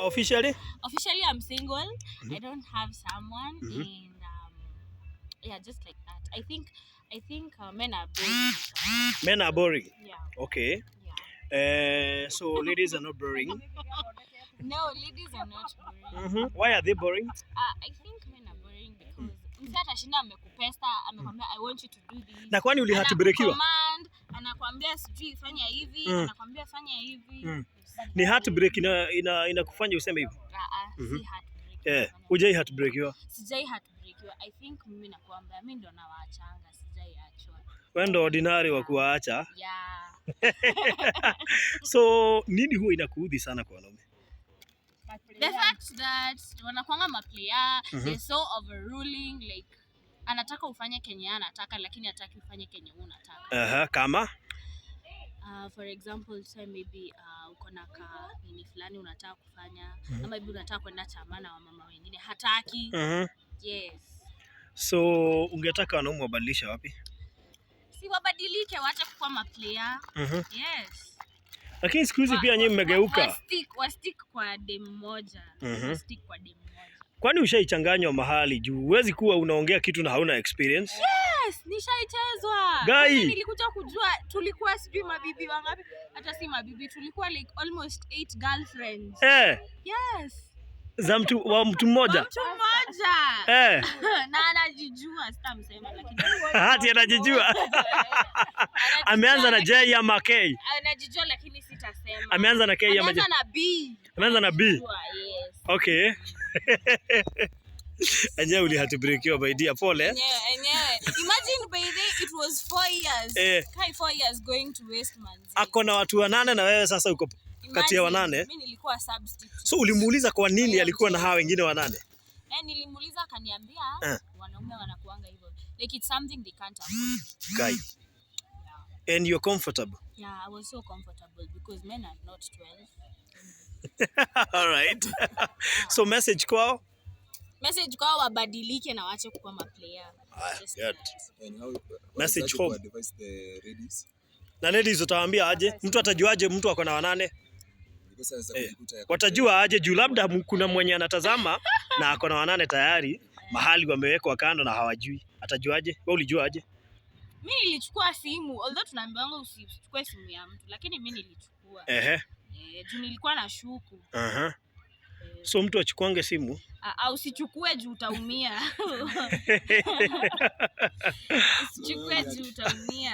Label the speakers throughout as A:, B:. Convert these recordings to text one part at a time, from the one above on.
A: Officially?
B: Officially, I'm single. I don't have someone, and yeah, just like that. I think men are boring.
A: Men are boring.
B: Yeah,
A: Okay.
B: yeah.
A: So ladies are not boring.
B: No, ladies are not boring.
A: Why are they boring?
B: I think men are boring because msee atashinda amekupesta, amekwambia, "I want you to do this."
A: Na kwani uliheartbreakiwa?
B: Anakucommand, anakwambia sijui fanya hivi, anakwambia fanya hivi.
A: Ni heartbreak ina inakufanya useme hivyo?
B: Ah, ah, si heartbreak.
A: Hujai heartbreakiwa?
B: Sijai heartbreakiwa. I think mimi nakwambia, mimi ndo nawaachanga, sijai achwa.
A: Wewe ndo ordinary wa kuwaacha.
B: Yeah.
A: So nini huwa inakuudhi sana kwa wanaume?
B: The fact that wanakwanga maplayer, they're so overruling, like anataka ufanye kenye yeye anataka, lakini hataki ufanye kenye wewe unataka.
A: Aha, kama?
B: For example, say maybe uko na ka nini fulani unataka kufanya, ama maybe unataka kwenda chama na wamama wengine, hataki. Yes.
A: So ungetaka wanaume wabadilishe wapi?
B: Si wabadilike, waache kukuwa maplayer. Yes.
A: Lakini siku hizi pia nyinyi mmegeuka.
B: Wastick kwa dem moja. Wastick kwa dem moja.
A: Kwani ushaichanganywa mahali? Juu huwezi kuwa unaongea kitu na hauna experience.
B: Yes, nishaichezwa.
A: Guy.
B: Kwanza nilikuja kujua tulikuwa sijui mabibi wangapi, hata si mabibi, tulikuwa like almost eight girlfriends. Yes.
A: Za mtu wa mtu
B: Wa
A: mmoja.
B: mtu mmoja. Na anajijua, sitamsema, lakini
A: Hati anajijua.
B: Anajijua,
A: Ameanza na J ama K?
B: Anajijua, lakini sitasema.
A: Ameanza na K ama J?
B: Ameanza na B.
A: Ameanza na B.
B: Anajijua, yes.
A: Okay. Enyewe uliheartbreakiwa, my dear. Pole.
B: Enyewe, enyewe. Imagine, by the it was 4 years. Kai, 4 years going to waste, manzi.
A: Ako na watu wanane na wewe sasa uko kati ya
B: Imagine,
A: wanane.
B: Mimi nilikuwa substitute.
A: So ulimuuliza kwa nini alikuwa na hawa wengine wanane?
B: Eh, nilimuuliza akaniambia wanaume wanakuanga hivyo. Like it's something they can't avoid.
A: Guy. And you're comfortable.
B: Yeah, I was so comfortable because men are not 12.
A: All right. So message kwao?
B: Message kwao, wabadilike na waache kuwa maplayer. Just
A: Good.
B: that.
C: And how
A: Message
C: wawezaje
A: home.
C: kuadvise the ladies?
A: Na ladies utawaambia aje? Mtu atajuaje mtu ako na wanane?
C: Because anaweza kujikuta ya
A: Watajua aje? Juu labda kuna mwenye anatazama na ako na wanane tayari mahali wamewekwa kando na hawajui. Atajuaje? Wewe ulijua aje?
B: Mi nilichukua simu, although tunaambiwanga usichukue simu ya mtu, lakini mi nilichukua. Eh, juu nilikuwa na shuku.
A: So mtu achukuange simu?
B: Ah, ah, usichukue juu utaumia. Usichukue juu utaumia.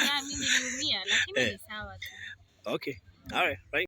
B: Na mi niliumia, lakini ni sawa tu.
A: Okay. All right. Right.